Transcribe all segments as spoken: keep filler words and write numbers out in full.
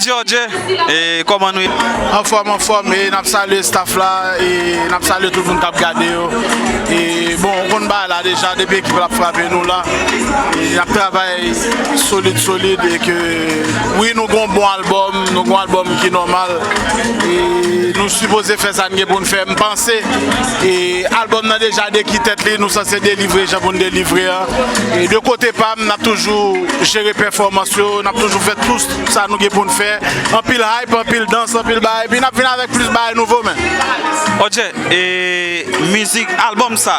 George, e kòman nou ye? Anfòm, anfòm, e n ap salye staff la, e n ap salye tout moun k ap gade yo. E bon, ou konn bagay la deja, depi ekip la ap frape nou la, e n ap travay solid, solid, e ke wi, nou gon bon albòm, nou gon albòm ki nòmal, e nou sipoze fè sa n gen pou n fè. M panse, e albòm nan deja de ki tèt li, nou sanse delivre jan pou n delivre an. E de kote pa m, n ap toujou jere pèfòmans yo, n ap toujou fè tout sa nou gen pou n fè. Anpil hype, anpil dans, anpil bagay. Epi n ap vin avèk plis bagay nouvo, men. Odje, e mizik, albòm sa,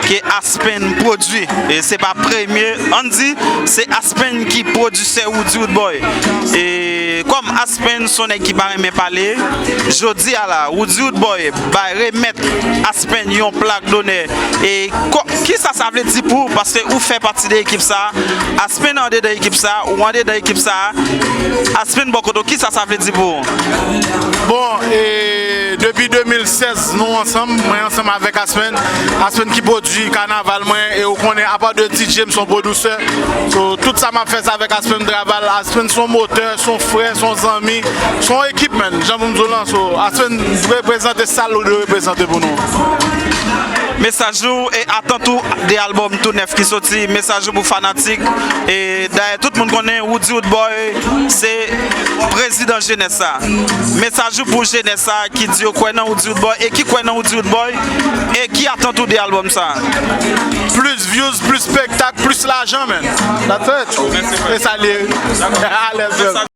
ke Aspen pwodui, e se pa premye, ann di, se Aspen ki pwodisè Roody Roodboy. E kòm Aspen se yon nèg ki pa renmen pale, jodi a la, Roody Roodboy bay remèt Aspen yon plak donè. E kò-, kisa sa vle di pou ou? Paske ou fè pati de ekip sa, Aspen andedan ekip sa, ou andedan ekip sa, Aspen bò kote w, kisa sa vle di pou ou? Bon, e depi de mil sèz, nou ansanm, mwen ansanm avèk Aspen. Aspen ki pwodui kanaval mwen, e ou konnen, apa de D J, m se yon pwodisè. So, tout sa m ap fè, se avèk Aspen m travay. Aspen se yon motè, se yon frè, se yon zanmi, se yon ekip, man. Jan pou m di w lan, so, Aspen reprezante sa l dwe reprezante pou nou. Mesaj ou e atant ou de albòm tou nèf ki soti, mesaj ou pou fanatik, e dayè tout moun konnen Roody Roodboy se prezidan jenès sa. Mesaj ou pou jenès sa ki di yo kwè nan Roody Roodboy e ki kwè nan Roody Roodboy, e ki atant ou de albòm sa? Plis views, plis spektak, plis lajan, man. That's it. E sa l ye. Alèz, brother.